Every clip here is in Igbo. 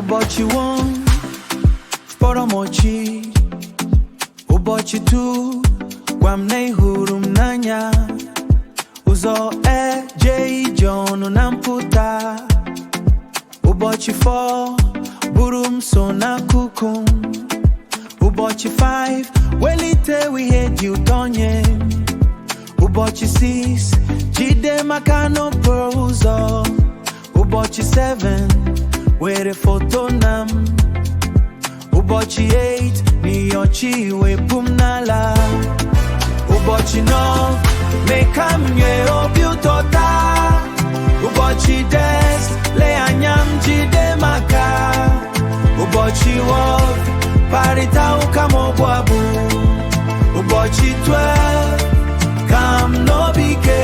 Ụbọchị 1 kpọrọ m ọchị. Ụbọchị 2 gwa m na ị hụrụ m n'anya. Ụzọ eje ije ọnụ na mpụta. Ụbọchị 4 buru m so n'akụkụ m. Ụbọchị 5 welite ihe dị ụtọ nye m. Ụbọchị 6 jide maka n'okporo ụzọ. Ụbọchị 7 were foto na m. Ụbọchị 8 n'ịọchị wepụ m n'ala. Ụbọchị 9 mee ka m nwee obi ụtọ taa. Ụbọchị 10 lee anya m jide maka. Ụbọchị 12 kparịta ụka ma ọ bụ abụ. Ụbọchị 12 ka m n'obi ike,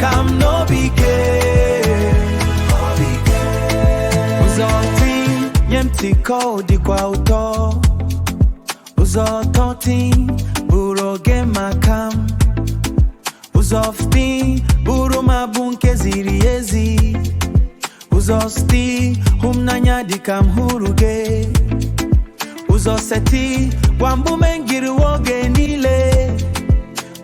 ka m n'obi ike. Ụzọ 10 nye m tiko dịkwa ụtọ. Ụzọ 13 bụrụ oge maka m. Ụzọ 15 bụrụ ma bụ nke ziri ezi. Ụzọ 16 hụ m n'anya dịka m hụrụ gị. Ụzọ 17 gwa mbụ ngiri oge niile.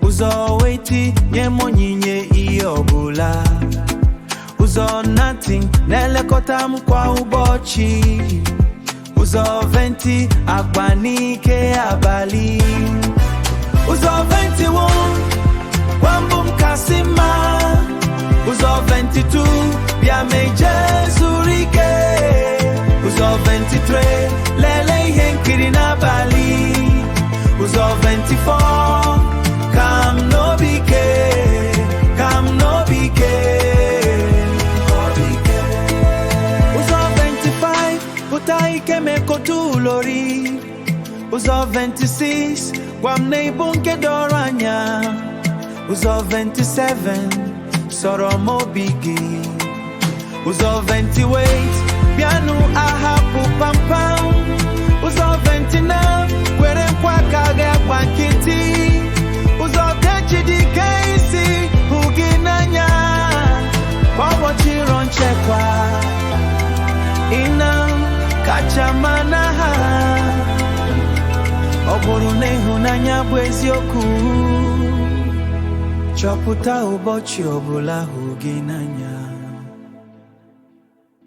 Ụzọ 18 nye m onyinye ihe ọbụla. Ụzọ 19 na-elekọta m kwa ụbọchị. Ụzọ 20 akpa n'ike abalị. Ụzọ 21 gwa mbụ m kasị mma. Ụzọ 22 bịa meje zuru ike. Ụzọ 23 lelee ihe nkiri n'abalị. Ụzọ 24 ka m n'obi ike, ka m n'obi ike. Ụzọ 25 pụta ike mekọta ụlọri. Ụzọ 26 gwa m na ịbụ nke doro anya. Ụzọ 27 sọrọ m obi gị. Ụzọ 28 bịanụ ahapụ kpamkpam. Ụzọ 29 kwere nkwa ka ga-agba nkịtị. Ụzọ 30 dike isi hụ gị n'anya. Kwa ụbọchị rọ nchekwa ịna kacha mma na ha. Ọ bụrụ na ịhụnanya bụ eziokwu, chọpụta ụbọchị ọbụla hụ gị n'anya.